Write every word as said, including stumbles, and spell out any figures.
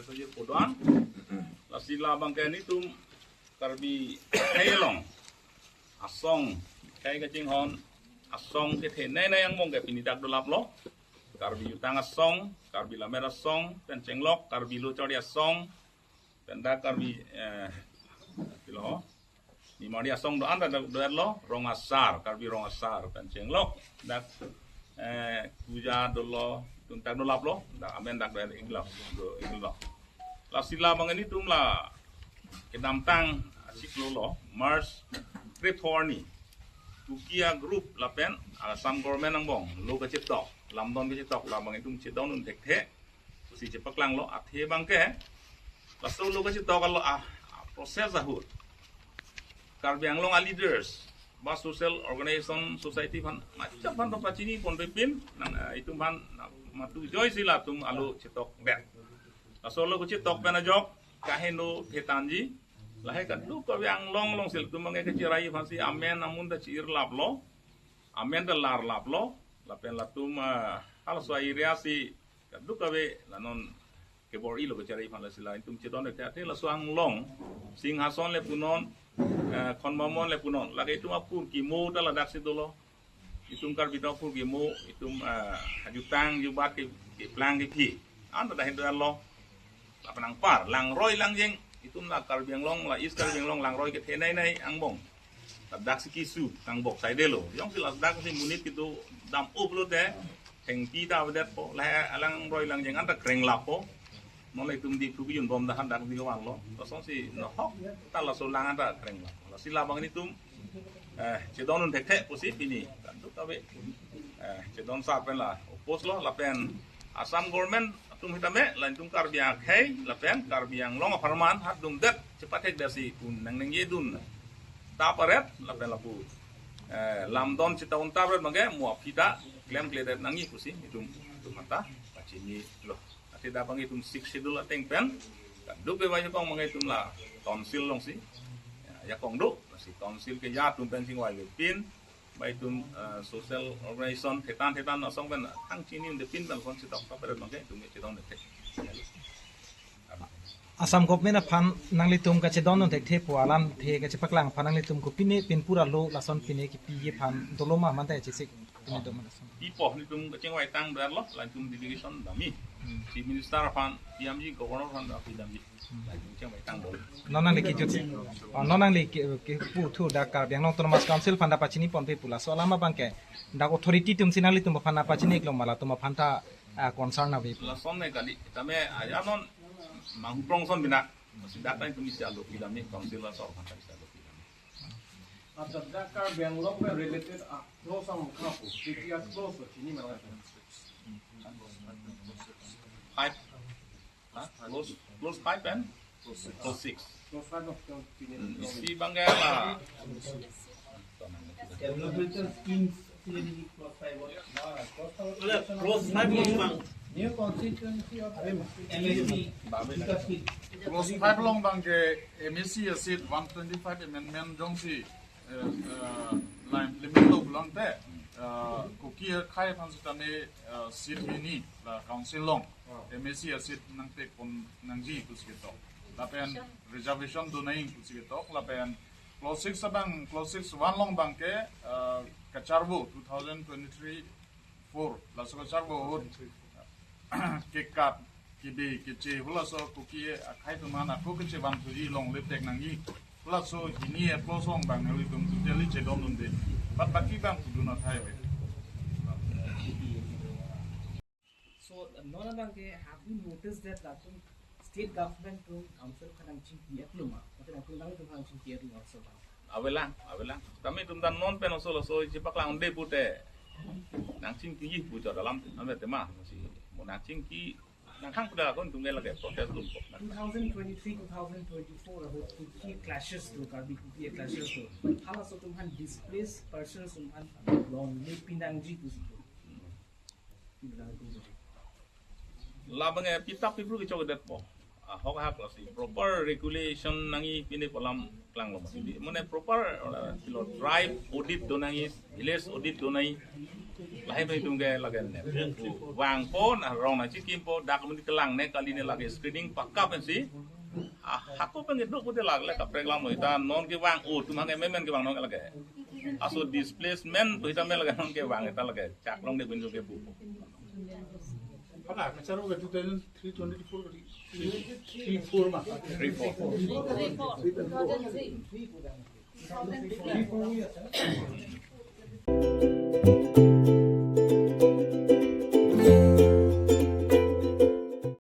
Soje podan, lasi labang ke nelitum Karbi akhei along asong, akhei kachinghon asong kethenei nei angbong ke pini dak dolaplo. Karbi Jutang Asong, Karbi Lammet Asong, pen chenglok Karbi Lo Charli Asong, pen dak Karbi, eh, pilo, Nimardi Asong do-an dak do-etlo, Rong Asar, Karbi Rong Asar, pen chenglok dak, eh, Kuja dolo, itum dak dolaplo, dak amen dak do-et iklo, do-iklo. Lasi labang nelitum la kedamtang achiklo lo, March krethorni, Kuki a-group lapen Assam government angbong lo kachetok, lamdon kachetok, labang itum chedondun thekthe pusi chepaklanglo. Athe abang ke laso lo kachetok alo a, a-process ahut Karbi Anglong a-leaders ba social organization, society aphan, machap aphan to pachini ponpe pin, nang, eh, itum aphan, nang, matu joisi latum alo chetok det. Laso lo kachetok pen ajok kaheno phetanji, lahai kadokave Anglong alongsi latum abang ke kacherai aphansi amen amun ta chi-irlaplo, amen ta larlaplo, lapen latum, eh, halaso area si kadokave la non kebor-ilo kacherai aphan, lasi la itum chedon thekthe. Athe laso Anglong, Singhason le punon, eh, Khonbamon le punon, lake itum apurkimo ta ladaksi dolo. Itum Karbi atum apurkimo, itum, eh, jutang jubat ke, keplang kephi, anta dak hendo lo. Lapen anpar Langroi Langjeng, itum la Karbi Anglong, la East Karbi Anglong Langroi kethenei nei angbong, ladaksi keso tangbok saidelo. Jongsi ladak si monit kedo dam-uplo te, thengpi ta avedetpo, la Langroi Langjeng anta krenglappo. Non le itum Diphu kejun bom dahan dak di vanlo. Lasonsi nohok ta laso lang anta krenglappo. Lasi labang nelitum, eh, chedondun thekthe pusi pini kadokave, eh, chedon sa pen la oppose lo, lapen Assam government atum sitame, la itum Karbi akhei lapen Karbi Anglong apharman hatdum det chepathek dasi pun nangningjedun ta paret, lapen lapu, eh, lamdon chita-un ta paret abang ke mo aphi ta klemkledet nangji pusi itum, itum anta pachinilo. Athe dak abang itum Sixth Schedule ateng pen kadokave ajakong abang itum la council alongsi, ya, ajakong do, lasi council ke ya atum pen chingvaivepin, ba itum, eh, social organization thetan thetan asong pen thang chini-unde pin pen kon chetok ta paret abang ke itum chedon thekthe. Assam government aphan nanglitum kachedondun thekthe pu alamthe kachepaklang aphan nanglitum kopine pin pura lo lason pine kepiji aphan dolo ma manta chesik pine do ma lason? Pipo, nelitum kachingvai tang berlo, la itum delegation damji. Hmm. Chief Minister aphan, P M ji, Governor aphan, api damji. Hmm. La itum chingvai tang dolo. Non nangli kejut, oh, non nangli ke, kepu thu dak Karbi Anglong Autonomous Council aphan ta pachini ponpe pu laso alam abang ke dak authority atumsi nanglitum aphan ta pachini iklo ma latum aphan ta, ah, concern ave pu? Lason ne kali, tame aja non manghuprong ason bina, masi dak ta itum isi alopi damji, council asor aphan ta isi alopi damji. Acha, dak Karbi Anglong pen related a-clause angkha pu, treaty a-clause chini ma? Five. Ha? Clause, clause five and clause six. Clause five of the treaty. Hmm, isi abang ke la. Developmental schemes, clause five. Clause five along bang. New constituency of M A C. Clause five along bang ke M A C a-seat one twenty-five amendment jongsi, eh, eh, la implement lo pulote, eh, Kuki akhei aphan sitame, eh, seat hini la council along M A C a-seat nangtekpon nangji pusi ketok. Lapen reservation do nangji pusi ketok. Lapen clause six abang, clause six one along bang ke, eh, kacharvo two thousand twenty-three four, laso kacharvo ahut kekat, kebe, keche, halaso Kuki akhei atum aphan ako kechevanthuji along leptek nangji. Halaso hini a-clause along bang nelitum totally chedondunde. But baki bang pudun athai ave. So, non abang ke, have you noticed that latum state government atum council aphan nangchingki-etlo ma? Mate latum nangtum aphan nangchingki-etlo ma, so? Avelang, avelang. Kami atum ta non pen oso laso chepaklangde pute nangchingkiji pu chot alam ave tema, masi mo nangchingki nangkhang pu da kon tum ke lake protest dun ko. Two thousand twenty-three, two thousand twenty-four ahut Kuki clashes do, Karbi Kuki clashes do. Halaso atum aphan displaced persons atum aphan longle pinangji pusi do. Labang ke pitap pipru kechokdetpo. Ahok ahak lasi proper regulation nangji pine pu alam klanglo mati. Mane proper, eh, pilo tribe audit do nangji, village audit do nangji. Lahai pen itum ke lake ne. Vangpo, na rong nangchikimpo, dak amonit kelang ne kali ne lake screening pakka pensi. Ah, hako pen keduk pute lake kaprek lam lo, ita non kevang o, itum hang ke memen kevang non ke lake. Aso displacement pu ita me lake non kevang ita lake. Chaklong de bin ke bu. Pada kacharo ke two thousand three twenty-four ke three four ma. Three four. Three four.